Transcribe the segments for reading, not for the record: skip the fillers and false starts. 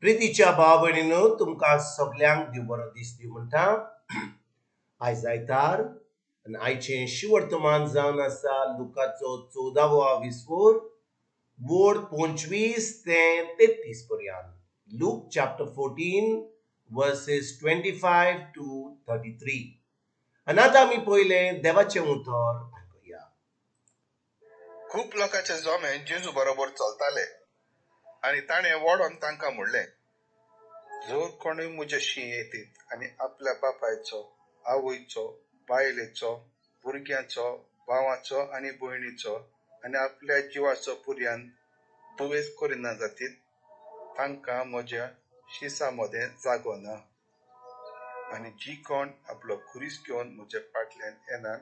प्रितीच्या भाव भयणीनो, तुमकां सगल्यांक देव बरो दीस दी म्हणटा. आयज आयतार आनी आयचें शिवर्तमान जावन आसा लुकाचो 14वो विस्वोर वोर्ड 25 ते 33 पर्यंत. Luke chapter 14 verses 25 to 33. आनी आतां आमी पयलें देवाचें उतर आयकुया. खूब लोकांचे जमे जेजू बरोबर चलताले आनी ताणें वडोन तांकां म्हणलें, जर कोणूय म्हज्याशी येतीत आनी आपल्या बापायचो, आवयचो, बायलेचो, भुरग्यांचो, भावाचो आनी भयणीचो आनी आपल्या जिवाचो पुर्यान दुवेस करिना जातीत, तांकां म्हज्या शिसा मदें जागो ना. आनी जी कोण आपलो खुरीस घेवन म्हज्या फाटल्यान येनात,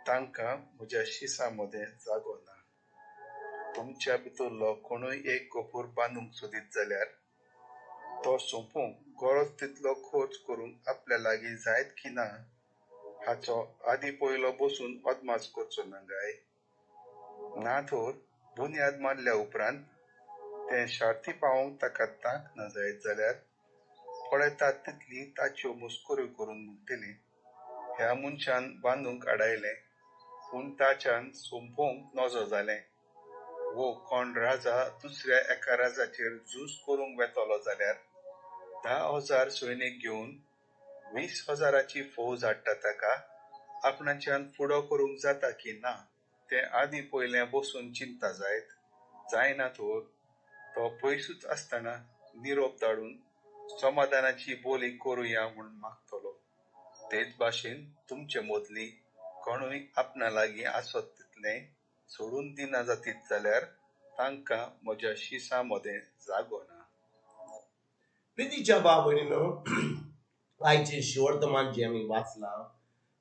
तांकां म्हज्या शिसा मदें जागो ना. तुमच्या भितरलो कोणूय एक गोपूर बांदूंक सोदीत जाल्यार तो सोंपूंक गरज तितलो खर्च करूंक आपल्या लागीं जायत की ना हाचो आदी पयलो बसून अदमास करचो ना गाय? ना तर बुन्याद मारल्या उपरांत तें शार्थी पावोवंक ताका तांक ना जायत जाल्यार पळयतात तितली ताच्यो मस्कऱ्यो करून म्हणटली, ह्या मनशान बांदूंक आडायलें पूण ताच्यान सोंपोवंक नजो जालें. वो कोण राजा दुसऱ्या एका राजाचेर झूज करूंक वेतलो जाल्यार 10,000 सैनीक घेवन 20,000 फौज हाडटा ताका आपणाच्यान फुडो करूंक जाता की ना तें आदीं पयलें बसून चिंता जायत. जायना तर तो पयसूच आसतना निरोप धाडून समाधानाची बोली करुया म्हूण मागतलो. तेच भाशेन तुमचे मदली कोणूय आपणा लागीं आसत तितलें सोडून दिना जातीत जाल्यार तांकां म्हज्या शिसा मदें जागो ना. प्रितीच्या भाव भयणीनो, आयचें शिवर्तमान जें आमी वाचलां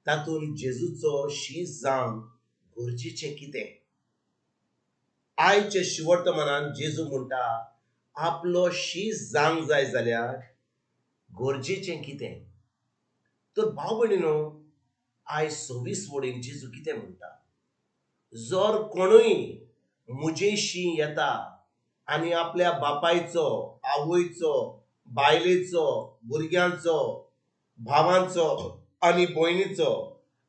तातूंत जेजूचो शीस जावन गरजेचें कितें? आयचे शिवर्तमानान जेजू म्हणटा आपलो शीस जावंक जाय जाल्यार गरजेचें कितें? तर भाव भयणीनो, आयज 26 वडीन जेजू कितें म्हणटा? जर कोणूय म्हजेशी येता आनी आपल्या बापायचो, आवयचो, बायलेचो, भुरग्यांचो, भावांचो आनी भयणीचो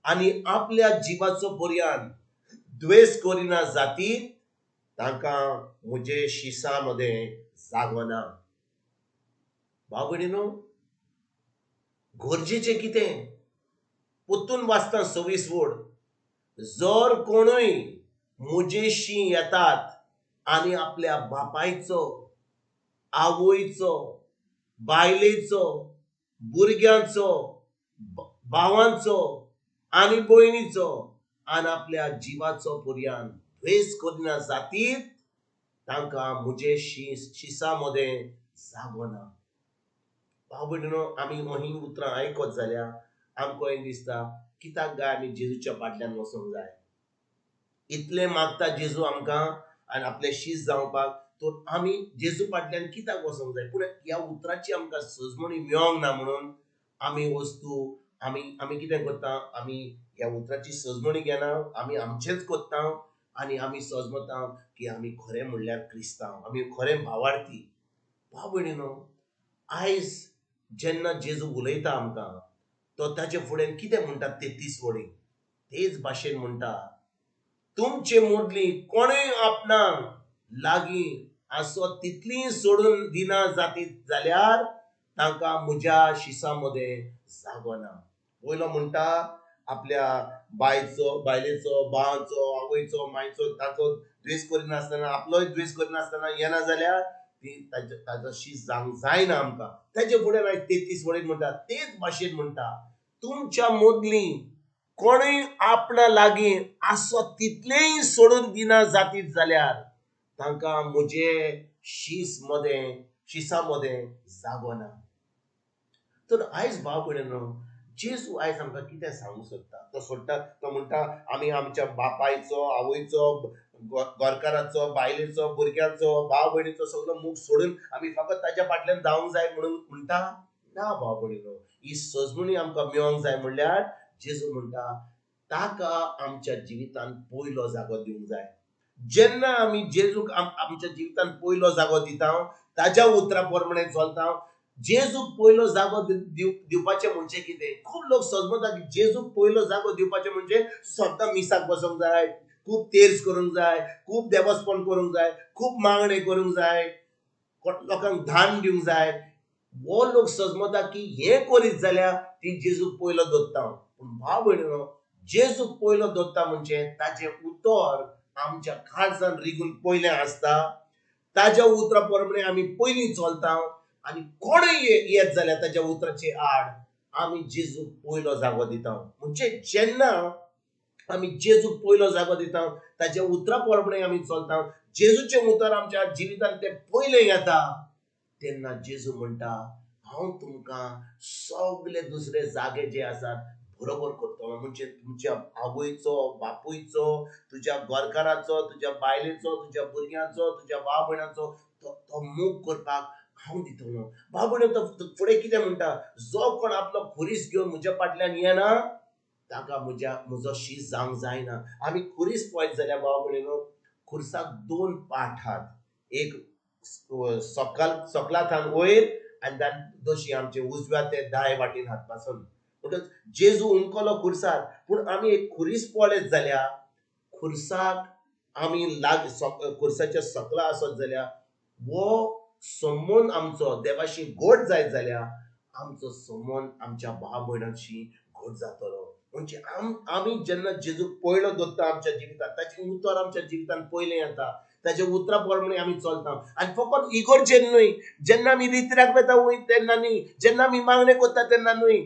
आनी आपल्या जिवाचो पर्यान द्वेस करिना जातीत, तांकां म्हजे शिसा मदें जागो ना. भाव भयणीनो, गरजेचें कितें? परतून वाचता 26 वड. जर कोणूय म्हजेशी येतात आनी आपल्या बापायचो, आवयचो, बायलेचो, भुरग्यांचो, भावांचो आनी भयणीचो आनी आपल्या जिवाचो पर्यान द्वेस करिना जातीत, तांकां म्हजे शिसा मदें जागो ना. भाव भयणीनो, आमी अहीं उतरां आयकत जाल्यार आमकां हें दिसता कित्याक काय आमी जेजूच्या फाटल्यान वचूंक जाय? इतलें मागता जेजू आमकां आनी आपलें शीस जावपाक, तर आमी जेजू फाटल्यान कित्याक वचूंक जाय? पूण ह्या उतराची आमकां सजमणी मेळोंक ना म्हणून आमी वस्तू आमी आमी कितें करता? आमी ह्या उतराची सजमणी घेना, आमी आमचेंच करता आनी आमी सजमता की आमी खरें म्हणल्यार क्रिस्तांव, आमी खरें भावार्थी. भाव भयणीनो, आयज जेन्ना जेजू उलयता आमकां तो ताचे फुडें कितें म्हणटा? 33 वडीन तेच भाशेन म्हणटा, तुमचे मदली कोणूय आपणाक लागीं आसत तितलीं सोडून दिना जातीत जाल्यार तांकां म्हज्या शिसा मदें जागो ना. पयलो म्हणटा आपल्या बायचो, बायलेचो, भावाचो, आवयचो, मायचो ताचो द्वेस करिनासतना, आपलोय द्वेस करिनासतना येना जाल्यार ती ताचो शीस जावंक जायना आमकां. ताचे फुडें आयज 33 वडीन म्हणटा तेच भाशेन म्हणटा, तुमच्या मदली कोणूय आपणा लागीं आसत तितलेंय सोडून दिना जातीत जाल्यार तांकां म्हजे शीस मदें, शिसा मदें जागो ना. तर आयज भाव भयणीनो, जेजू आयज आमकां कितें सांगूंक सोदता? तो सोडटा, तो म्हणटा आमी आमच्या बापायचो, आवयचो, गोरकाराचो, बायलेचो, भुरग्यांचो, भाव भयणीचो सगलो मूग सोडून आमी फकत ताच्या फाटल्यान धांवंक जाय म्हणून म्हणटा? ना भाव भयणीनो, ही सजमणी आमकां मेळोंक जाय म्हणल्यार जेजू म्हणटा ताका आमच्या जिवितांत पयलो जागो दिवंक जाय. जेन्ना आमी जेजूक आमच्या जिवितांत पयलो जागो दिता ताज्या उतरा प्रमाणे चलता. जेजूक पयलो जागो दिवपाचें म्हणजे कितें? खूब लोक समजता की जेजूक पयलो जागो दिवपाचें म्हणजे सद्दां मिसाक बसोंक जाय, खूब तेर्स करूंक जाय, खूब देवस्पण करूंक जाय, खूब मागणें करूंक जाय, लोकांक दान दिवंक जाय. हो लोक सजमता की हें करीत जाल्यार ती जेजूक पयलो दवरता. पूण भाव भयणीनो, जेजूक पयलो दवरता म्हणजे ताजें उतर आमच्या काळजान रिगून पयलें आसता. ताज्या उतरा प्रमाणे आमी पयलीं चलता आनी कोणूय येत जाल्यार ताज्या उतराचे आड आमी जेजूक पयलो जागो दिता. म्हणजे जेन्ना आमी जेजूक पयलो जागो दिता, ताज्या उतरा प्रमाणे आमी चलता, जेजूचें उतर आमच्या जिवितांत तें पयलें येता, तेन्ना जेजू म्हणटा हांव तुमकां सगले दुसरे जागे जे आसात बरोबर करतलो. म्हणजे तुमच्या आवयचो, बापूयचो, तुज्या घरकाराचो, तुज्या बायलेचो, तुज्या भुरग्यांचो, तुज्या भाव भयणांचो तो मोग करपाक हांव दितलो. भाव भयण तो फुडें कितें म्हणटा? जो कोण आपलो खुरीस घेवन म्हज्या फाटल्यान येना ताका म्हजो शीस जावंक जायना. आमी खुरीस पळयत जाल्यार भाव भयणीनो, खुरसाक दोन पाट आहात, एक सकला थावन वयर आनी दोशी आमचे उजव्या ते दावे वाटेन हात पासून. म्हणटच जेजू उमकलो खुरसार. पूण आमी एक खुरीस पळयत जाल्यार खुरसाक आमी खुरसाच्या सकला आसत जाल्यार हो संबंद आमचो देवाशी गोड जायत जाल्यार आमचो संबंद आमच्या भाव भयणांशी गोड जातलो. म्हणजे आमी जेन्ना जेजूक पयलो दवरता आमच्या जिवितांत, ताचें उतर आमच्या जिवितांत पयलें येता, ताच्या उतरा प्रमाणे आमी चलता. आनी फकत इगोर्जेन न्हय, जेन्ना आमी रित्र्याक वता वय तेन्ना न्हय, जेन्ना आमी मागणें करता तेन्ना न्हय,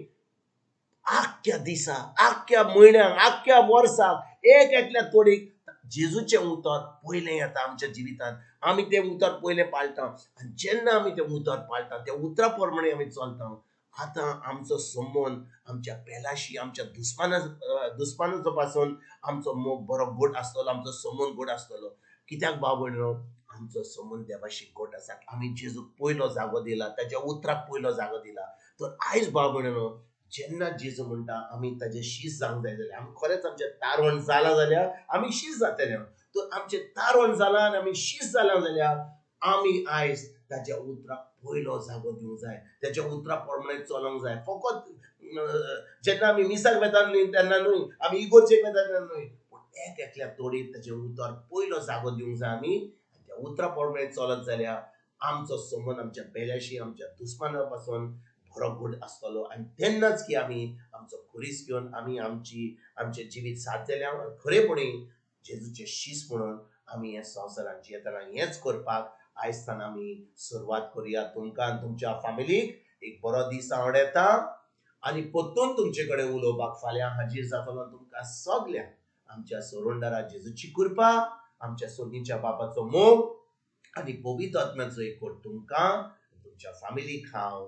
आख्ख्या दिसा, आख्ख्या म्हयन्याक, आख्ख्या वर्साक एक एकल्या तोडीक जेजूचें उतर पयलें येता आमच्या जिवितांत. आमी तें उतर पयलें पाळटा आनी जेन्ना आमी तें उतर पाळटा, त्या उतरा प्रमाणे आमी चलता, आतां आमचो संबंद आमच्या पेलाशी, आमच्या दुस्मानाचो पासून आमचो मोग बरो गोड आसतलो, आमचो संबंद गोड आसतलो. कित्याक भाव भयणीनो, आमचो संबंद देवाशी गोड आसा. आमी जेजूक पयलो जागो दिला, ताच्या उतराक पयलो जागो दिला. तर आयज भाव भयणीनो, जेन्ना जेजू म्हणटा आमी ताजें शीस जावंक जाय जाल्यार, आमी खरेंच आमचें तारवण जालां जाल्यार आमी शीस जातले. तर आमचें तारवण जालां आनी आमी शीस जालां जाल्यार आमी आयज ताज्या उतराक पयलो जागो दिवंक जाय, ताज्या उतरा प्रमाणे चलोंक जाय. फकत जेन्ना आमी मिसाक वता न्हय तेन्ना न्हय, आमी इगोर्जेक वता तेन्ना न्हय, पूण एक एकल्या तोडीत ताजें उतर पयलो जागो दिवंक जाय आमी. त्या उतरा प्रमाणे चलत जाल्यार आमचो संबंद आमच्या पेल्याशी, आमच्या दुस्माना पासून बरो गोड आसतलो. आनी तेन्नाच की आमी आमचो खुरीस घेवन आमी आमचें जिवीत सारतले. खरेपणी जेजूचें शीस म्हणून आमी हे संवसारांत जियेतना हेंच करपाक आयज आमी सुरवात करुया. तुमकां आनी तुमच्या फामिलीक एक बरो दीस आवडटा आनी परतून तुमचे कडेन उलोवपाक फाल्यां हाजीर जातलो. तुमकां सगल्यांक आमच्या सोरोंडारा जेजूची कृपा, आमच्या सोगीच्या बापाचो मोग आनी पवित्र आत्म्याचो एकवट तुमकां तुमच्या फामिलीक हांव